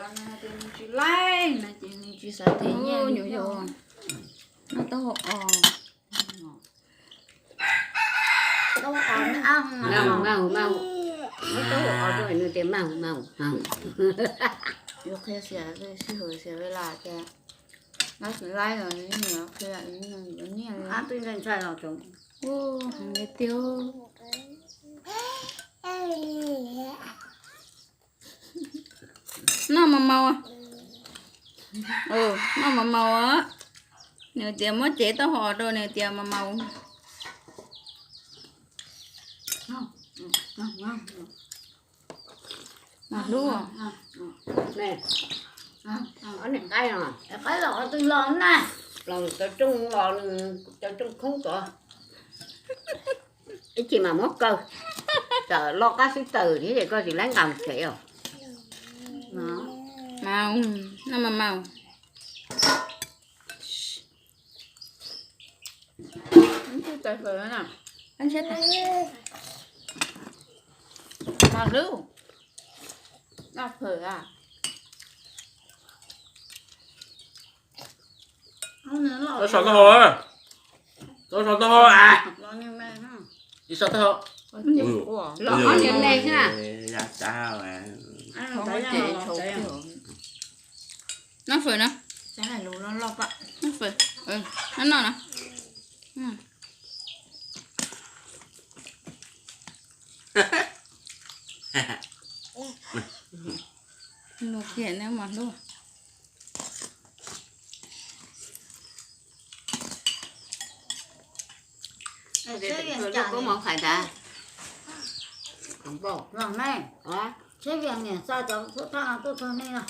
Nws tsis laib no ces nws tsis xav them nyiaj, nyuam yaus noj taub hau os. Nws tias, mas, mas, mas, yuav qhia xiam sij hawm xiam vaj laj tias, nab tsis laib los nws qhia yuav nyiaj li. Heev li tiag. Noj mas maus. Noj mas maus. Nws tias muab cev taub hau rau, nws tias mas maus. Mas hlub. Ob niag qaib no, qaib los twg los na? Los cov rooj los, cov rooj khoob tod. Ib chim mas muab kaw, tawm loj qab xwb tawm thiab ces koj tsis laib nqa mus tsev os. Mas, noj mas maus. Mas hlub. Noj phawm a. Tau sau taub hau, tau sau taub hau a. Tsis sau taub hau. Los ob niag me na. Noj fawm na. Noj fawm. Noj noj na. Noj kiag neb mas hlub. Kub mov phais ntag. Seb Vias niam xa cov tuaj thaj tuaj txog nej no.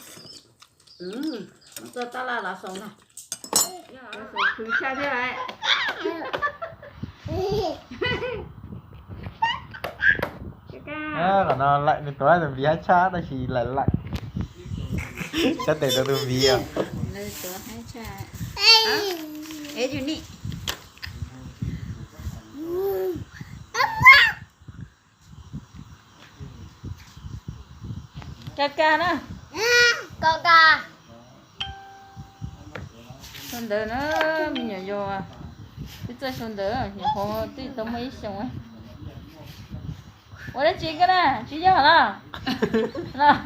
Tuaj tab laj lav xaus ntag. Khwv tshaj thiab lawm. Qhov no laim nws tuav tus npiv haib tshaj tab sis laim laim sab tes rau tus npiv os. Ka ka na. Sau ntawv na, me nyuam yaus. Twb txawj sau ntawv, nyuam qhuav twb tau muaj ib xyoos. Ua dab tsi koj na, tsis yog los? Los.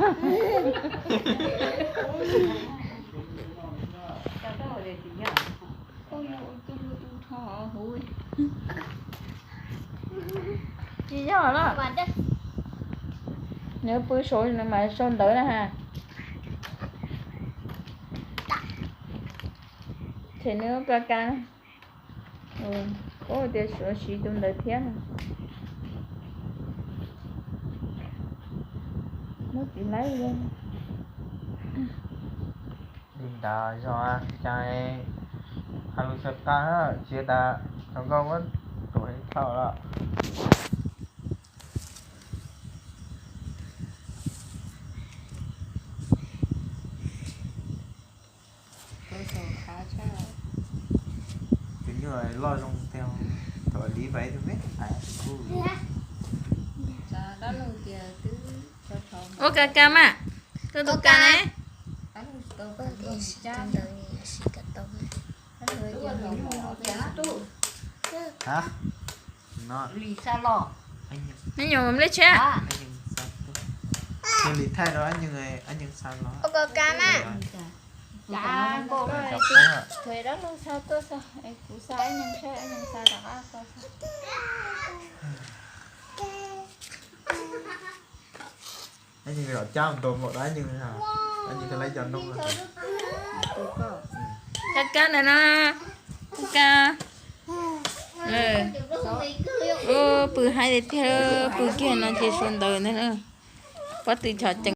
Tsis yog los? Nws pw saud nws mas sau ntawv na ha. Ces nws ka ka na. Ub, tias suav siv tus ntawd thiab no. Muab txiv laib li. Li ntawd zog cas, hais lus xav tas tsis tas, tau nkauj muab tus heev thaum los. Tus nyuj loj zoo tiag, thaum li pais tus me hais kuj. Ua ka ka mas, koj tus ka ne? Hab, neb nyuam lej tsheb. Ua ka ka mas. Kuv xa ib nyuag seb ib nyuag xa rov qab koj. Ib nyuag los cab ntua npaum dab nyuag, ib nyuag koj laib cov noog. Ka ka ntawm no, ka ka. Ua pw haib tiag tiag, pw kiag no ces sau ntawv ntag na. Pob tw chov ceev.